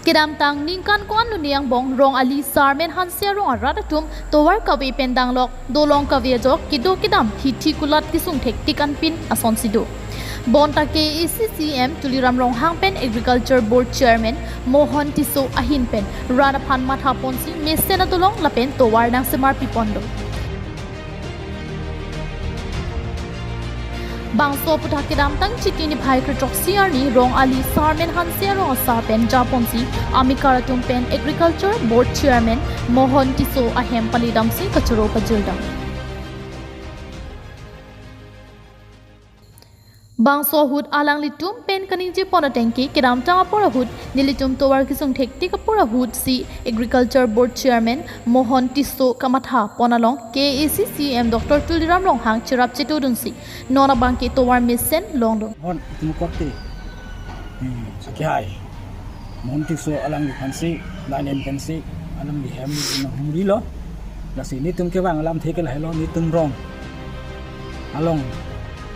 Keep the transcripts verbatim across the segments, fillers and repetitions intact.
Kedamtang ningkan ko-an lone angbong Rong Ali Sarmen Hanse arong arat atum tovar kave pen danglok, dolong kave ajok kedo kedam hithi kulat kesung thektik anpin asonsi do. Bonta K A A C C E M Tuliram Ronghang pen Agriculture Board Chairman Mohon Tisso ahin pen rat aphan matha ponsi mesen adolong lapen tovar nangsemar pipon do. Bangso aphuthak kedamtang Chiti niphai krethrok-si arni Rong Ali Sarmen Hanse arong asar pen japonsi amekar atum pen Agriculture Board Chairman Mohon Tisso ahem palidamsi kachoro pajirdam. Bangso ahut alanglitum pen kaningje pon ateng ke kedamtang apor ahut nelitum tovar kesung thektik apor ahut si Agriculture Board Chairman Mohon Tisso kamatha pon along K A A C C E M Doctor Tuliram Ronghang cherap chetudunsi non abangke tovar mesen longdun. Hon, itum korte. Hmm, sakihai. Mohon Tisso alangliphansi, lanem pensi, alangli hem nahumrilo. Lasi netum kevang alamthe ke lahelo, netum rong along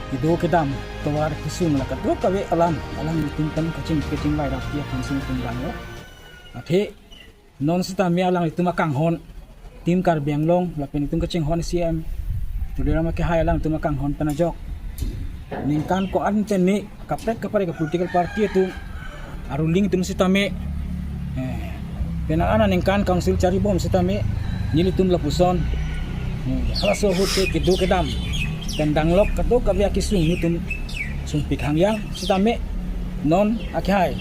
kedo kedam tovar kesung la kadokave alam, alanglitum pen kaching kachingvai rap dia pensi netum vanglo. Athe non sitame alanglitum akanghon, Team Karbi Anglong lapen itum kachinghon C E M Tuliram akehai alangtum akanghon pen ajok ningkan ko-an pen ne kaprek kaprek a political party atum, a ruling atum sitame, eh, penang an aningkan council charibom sitame, nelitum lapuson, eh, halaso ahut ke kedo kedam pen danglok kadokave akesung netum sungpik hangyang sitame, non akehai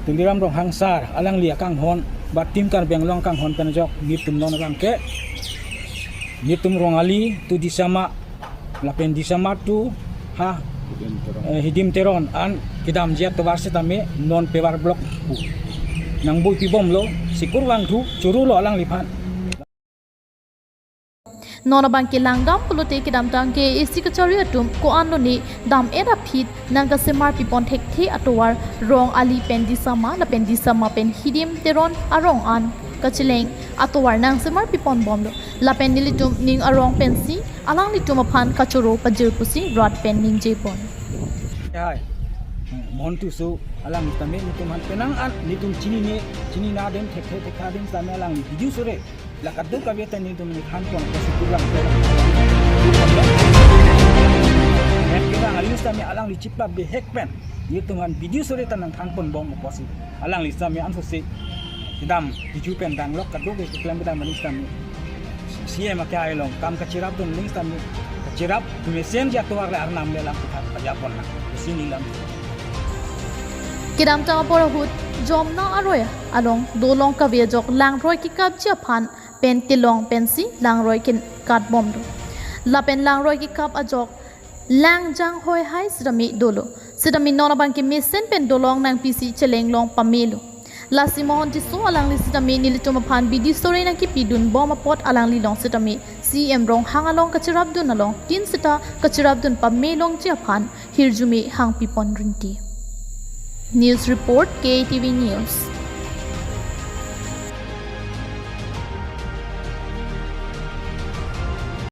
Tuliram Ronghang sar alangli akanghon ba Team Karbi Anglong akanghon pen ajok netum non abangke netum Rong Ali to Disama lapen Disama to ha, eh, Hidim Teron an kedamji atovar sitame non Peparblock pu nangboi pibomlo, sikur vangthu chorolo alangliphan. Non abangke langdam pulote kedamtang K A A C kachari atum ko-an lone dam-et aphi nangkasemar pipon thekthe atovar Rong Ali pen Disama lapen Disama pen Hidim Teron arong an kacheleng atovar nangsemar pipon bomlo. Lapen nelitum ning arong pensi alanglitum aphan kachoro pajir pusi rat pen ningje pon. Hai. Mohon Tisso alang sitame netum aphan penang an netum chinine, chinine adim thekthe thektha adim sitame alangli video sore la kadokave ta netum ne than pon pusi kurang. Yang kira alangli sitame alangli chiplap behek pen netum aphan video sore ta nangthan pon bom pusi. Alangli sitame anso si kedam video pen danglok kadokave keklem kedam alangli sitame C E M akehai along kam kachirapdun alangli sitame kachirap mesen ji atovar le arnam le alam kuthan pajapon na. Sini lam. Kedamtang apor ahut Jomna aroi along dolong kave ajok langroi kekapji aphan pen telong pensi langroi kekat bomlo. Lapen langroi kekap ajok lang janghoi hai sitame dolo. Sitame non abangke mesen pen dolong nangpisi cheleng long pamelo. Lasi Mohon Tisso alangli sitame nelitum aphan video sore nangkipidun bom apot alangli along sitame C E M Ronghang along kachirapdun along tin sita kachirapdun pame longji aphan hirjume hangpi pon rinti. News report, K A T V News.